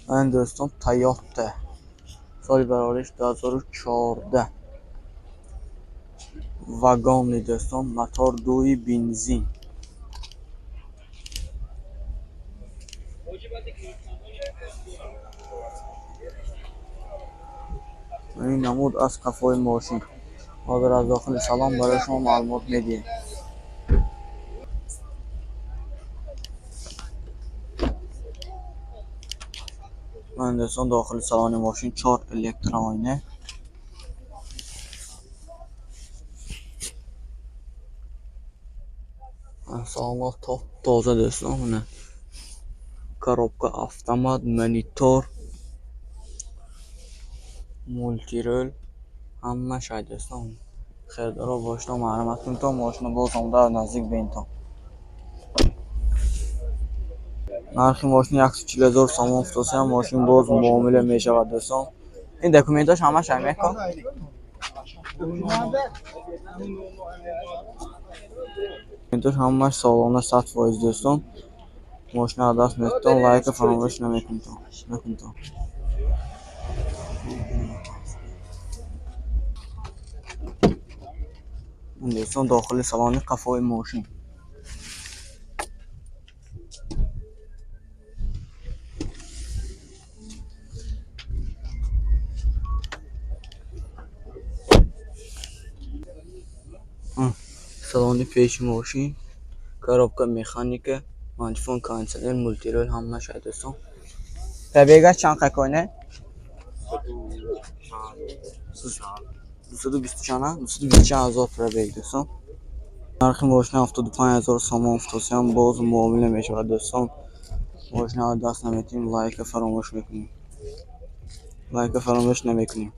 Ин дӯстон, Тойота, соли барориш 2014, вагонный, дӯстон, мотор дуи бензин. Ин намуд аз қафои мошин. Ҳозир аз дохили салон барои шумо маълумот медиҳем. Ман, дӯстон, дохили салони мошин чор электроойна. Салонҳо топ тоза, дӯстон. Мана, коробка автомат, монитор, мультирул, ҳамааш ай, дӯстон. Хелдоро бошто марҳамат кунед, мошина боз омода аз наздик бинтон. Нархи мошин 140 000 сомон футосиям, мошин боз муомила мешавад, дӯстон. Ин документош ҳамаш ай меко? Документош ҳамаш солона, 100%, дӯстон. Мошина аз даст метон, лайка фаромӯш намекунтон. Накунтон. Дӯстон, дохили салони қафои мошин. Салони пеши мошин, коробка механика, мантифон, кондитсионер, мультирул, ҳамааш ай, дӯстон. Пробегаш чанд қаконе? 220 чанд? 220 чанд ҳазор пробег, дӯстон. Нархи мошина 75 000 сомон футосиям, боз муомила мешавад, дӯстон. Мошина аз даст наметиҳем, лайка фаромӯш мекунем. Лайка фаромӯш намекунем.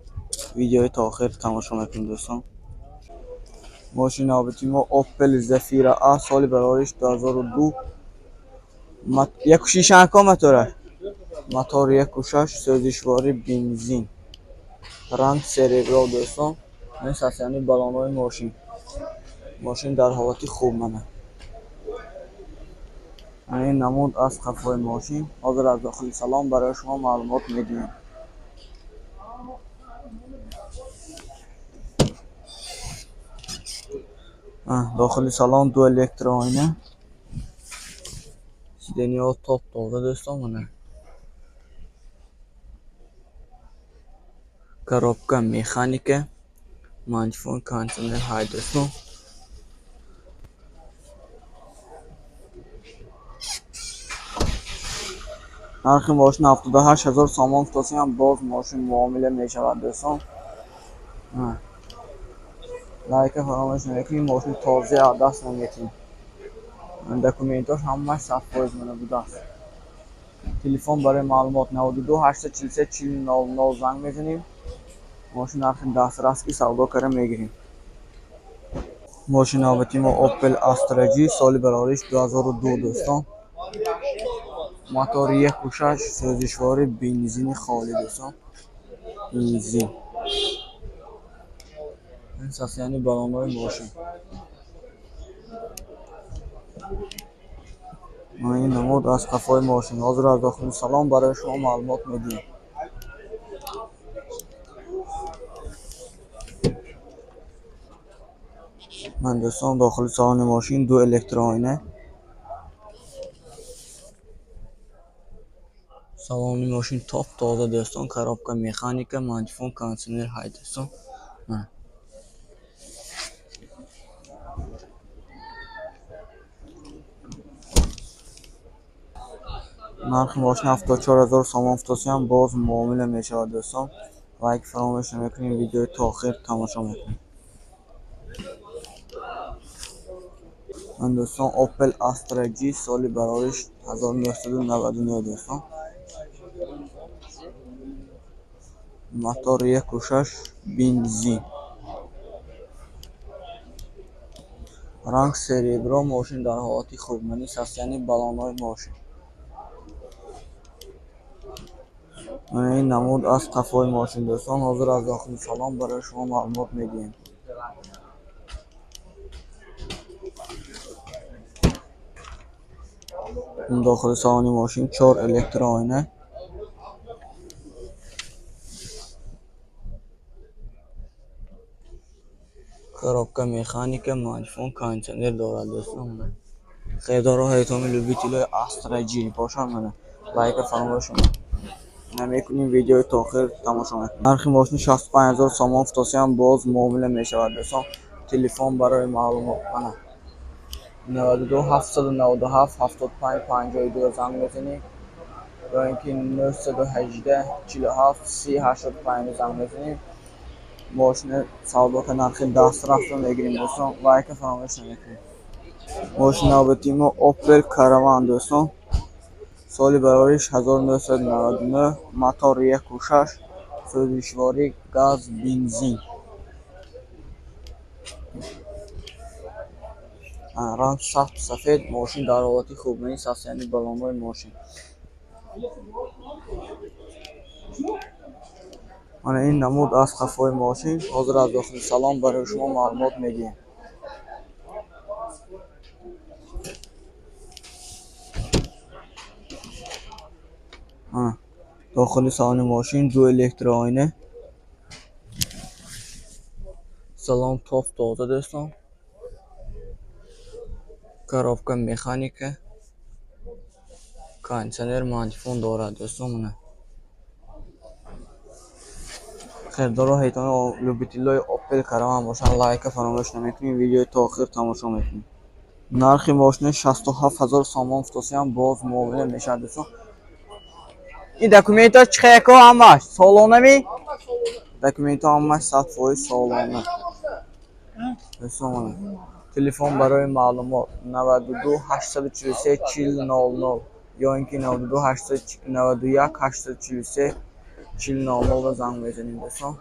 Видеои то охир тамошо мекунем, дӯстон. Мошини навбати мо Opel Zafira A, соли барориш 2002. Яку шиш анко мотораш? Мотор 1.6, сӯзишворӣ бензин. Ранг серебро, дӯстон. Ин состоянии баллонҳои мошин. Мошин дар ҳолати хуб, мана. Ин намуд аз қафои мошин. Ҳозир аз дохили салон барои шумо маълумот медиҳем. Дохили салон ду электроойна. Сиденьяҳо топ тоза, дӯстон, мана. Коробка механика, мантифон, кондитсионер ҳай, дӯстон. Нархи мошин 78 000 сомон футосиям, боз мошин муомила мешавад, дӯстон. Лайка фаромӯш намекунем, мошини тоза аз даст наметиҳем. Документош ҳамааш 100% мана будааст. Телефон барои маълумот 92 843 40 00 занг мезанем. Мошин нархи дастрас ки савдо карда мегирем. Мошини навбати мо Opel Astra G, соли барориш 2002, дӯстон. Мотор 1.6, сӯзишворӣ бензини холӣ, дӯстон. Бензин. Ин состоянии баллонҳои мошин. Ин намуд аз қафои мошин. Ҳозир аз дохили салон барои шумо маълумот медиҳем. Ман, дӯстон, дохили салони мошин ду электроойна. Салони мошин топ тоза, дӯстон, коробка механика, мантифон, кондитсионер ҳай, дӯстон. Нархи мошин 74 000 сомон футосиям, боз муомила мешавад, дӯстон. Лайк фаромӯш намекунем, видеои то охир тамошо мекунем. Ман, дӯстон, Opel Astra G, соли барориш 1999, дӯстон. Мотор 1.6, бензин. Ранг серебро, мошин дар ҳолати хуб. Мани состоянии баллонҳои мошин. Мана ин намуд аз қафои мошин, дӯстон. Ҳозир аз дохили салон барои шумо маълумот медиҳем. Дохили салони мошин чор электрооина. Коробка механика, магнитофон, кондитсионер дорад, дӯстон. Харидорҳо ҳайтоми любителои Астра Ҷи бошанд, мана лайка фаромӯш намекунем, видеои то охир тамошо мекунем. Нархи мошин 65 000 сомон футосиям, боз муомила мешавад, дӯстон. Телефон барои маълумот мана 92 797 75 52 занг мезанем ё ин ки 918 47 30 85 занг мезанем. Мошини савдока нархи дастрасро мегирем, дӯстон. Лайка фаромӯш намекунем. Мошини навбатии мо Opel Caravan, дӯстон. Соли барориш 1999, мотор 1,6, сӯзишворӣ газ, бензин. Ранг сабз сафед, мошин дар ҳолати хуб, ин состоянии баллонҳои мошин. Мана ин намуд аз қафои мошин. Ҳозир аз дохили салон барои шумо маълумот медиҳем. Дохили салони мошин ду электрооина. Салон топ тоза, дӯстон. Коробка механика, кондитсионер, магнитофон дорад, дӯстон, мана. Харидорҳо ҳайтони любителои Opel Caravan бошанд, лайка фаромӯш намекунем, видеои то охир тамошо мекунем. Нархи мошини 67 000 сомон футосиям, боз муомила мешавад, дӯстон. Ин документҳо чӣ хеко, ҳамаш солонами? Документҳо ҳамаш 100% солона. Дӯстон, мана телефон барои маълумот 92 843 40 00 ё ин ки 92 891 843 40 00 занг мезанем, дӯстон.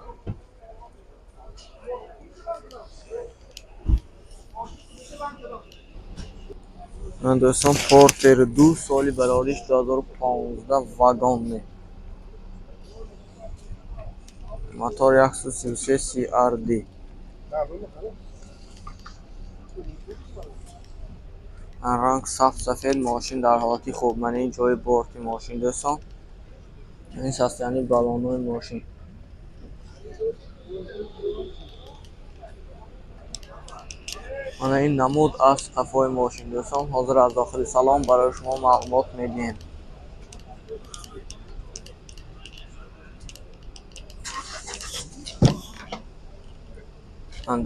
Ман, дӯстон, Портер 2, соли барориш 2015, вагонне. Мотор 133 CRD. Ранг сабз сафед, мошин дар ҳолати хуб. Мана ин ҷои борти мошин, дӯстон. Ин состоянии баллонҳои мошин. Мана ин намуд аз қафои мошин, дӯстон. Ҳозир аз дохили салон барои шумо маълумот медиҳем.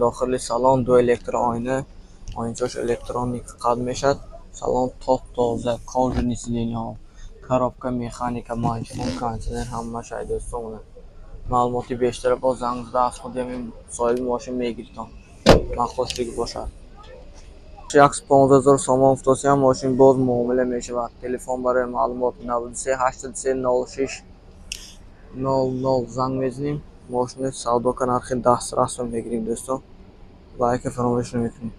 Дохили салон ду электрооина, оиначааш электроник қад мешавад. Салон топ тоза, кожаный сиденьяҳо, коробка механика, магнитофон, кондитсионер ҳамааш ай, дӯстон. Маълумоти бештара боз занг зада аз худи ҳамин соҳиби мошин мегиритон. Махошлиги бошад. 115 000 сомон футосиям, мошин боз муомила мешавад. Телефон барои маълумот 93 83 06 00 занг мезанем. Мошини савдока нархи дастрасро мегирем, дӯстон. Лайка фаромӯш намекунем.